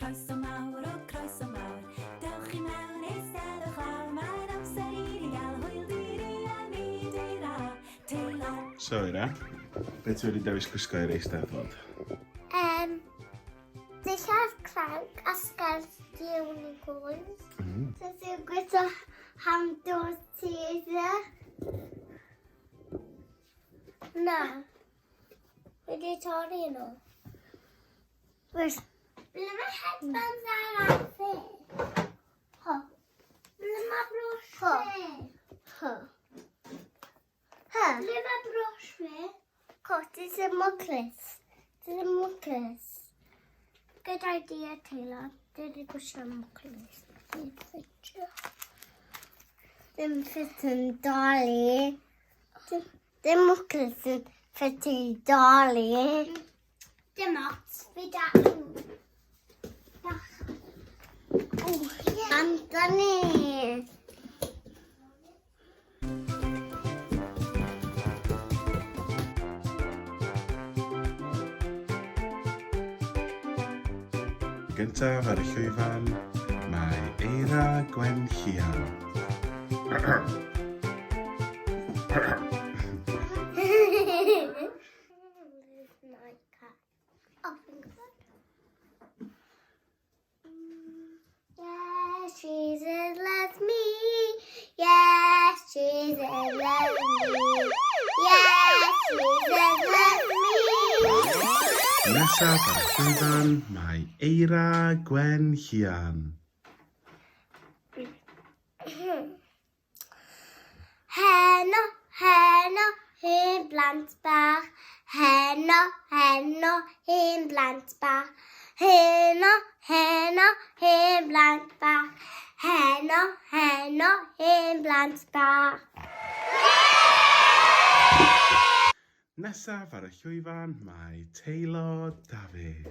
Croeso mawr, o croeso mawr. Dewch i mewn, eisteddwch lawr, mae'n amser i ni gael hwyl diri a nid eira. Teilo. So, Eira, beth ti wedi dewis gwisgo i'r Eisteddfod? Um, dillad cranc a sgert unicorns. Dydw i'n gwisgo handle teaser. Na. Wedi torri nhw. Where's... Ble mae headbands arall fi? Ho. Ble mae brwsh fi? Ho. Ho. Ble mae brwsh fi? Cot, is it mwclis? Is it mwclis? Good idea, Taylor. Dwi wedi gwisgo mwclis. Dwi'n ffitio. Ddim ffit yn doli. Dim mwclis yn ffit i doli. Dim ots, fi da. Bach. O, Anthony! Gyntaf ar y llwyfan, mae Eira Gwen Llian. Yes, Jesus loves me. Yes, Jesus loves me. Yes, Jesus loves me. Nesaf ar y llwyfan, mae Eira Gwen Llian. Heno, heno, hen blant bach. Heno, heno, hen blant bach. Heno, heno, hen blant bach. Heno, heno, hen blant bach. Nesaf ar y llwyfan, mae Teilo Dafydd.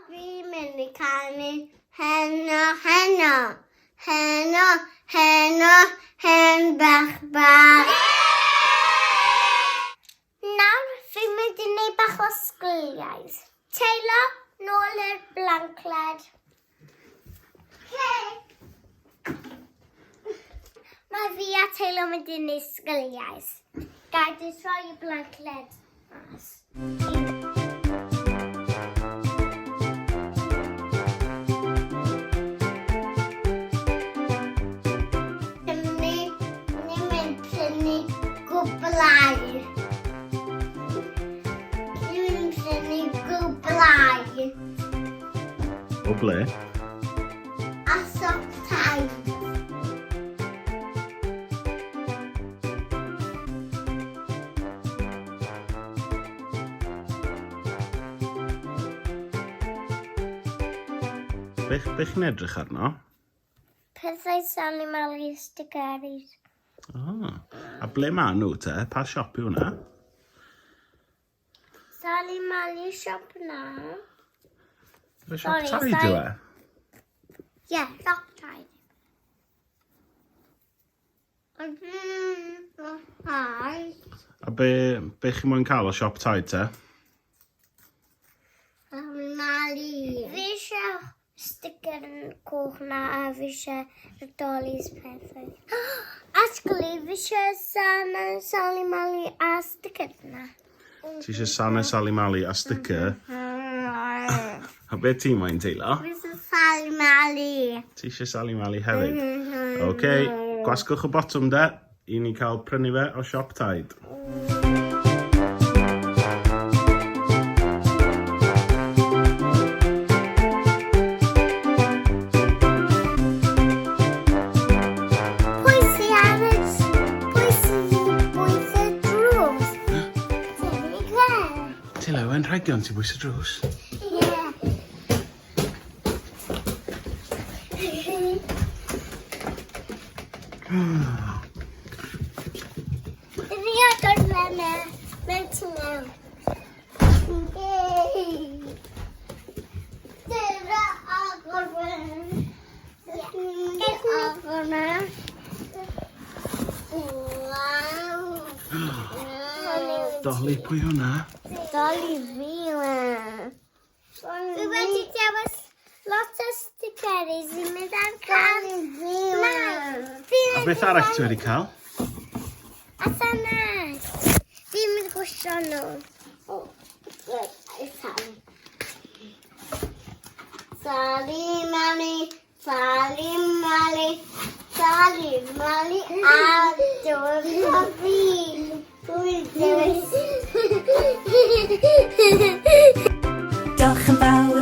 Fi'n mynd i canu heno, heno, heno, heno, hen bach bach. Nawr, fi'n mynd i wneud bach o sgiliau. Taylor, nôl i'r blancled. Hey! Mae fi a Taylor mynd i wneud sgiliau. Gad i troi y blancled mas. Ni, ni'n mynd prynu gwblau. Ni'n mynd prynu gwblau. O ble? A siop tai. Be, be chi'n edrych arno? Pethau Sally Mally stickers. Oh. A ble maen nhw te? Pa siop yw hwnna? Sally Mally siop na. Fe siop tai yw e? Ie, siop tai. A be, be chi moyn cael o siop tai te? Mali. Fi eisiau sticker yn coch na a fi eisiau y dollies pethau. Actually, fi eisiau Sana, Sally Mali a sticker na. Ti eisiau Sana, Sally Mali a sticker? A be ti moyn teilo? Fi eisiau Sally Mali. Ti eisiau Sally Mali hefyd? Oce, gwasgwch y botwm de, i ni cael prynu fe o siop Taid. Pwy sy ar y... Pwy sy bwys y drws? Teulu Claire. Teulu Anrhegion ti bwys y drws? Ie. Fi agor fe mewn tu mewn. Dyna agor fe. Agor fe. Waw. Dolly, pwy hwnna? Dolly fi yw e. Fi wedi dewis lot o stickeris i mynd ar car. A beth arall ti wedi cael? A dyna. Fi'n mynd i gwisgo nhw. O, sorry. Sali Mali, Sali Mali, Sali Mali, a dwi'n fi. Dwi'n dewis. Diolch yn fawr.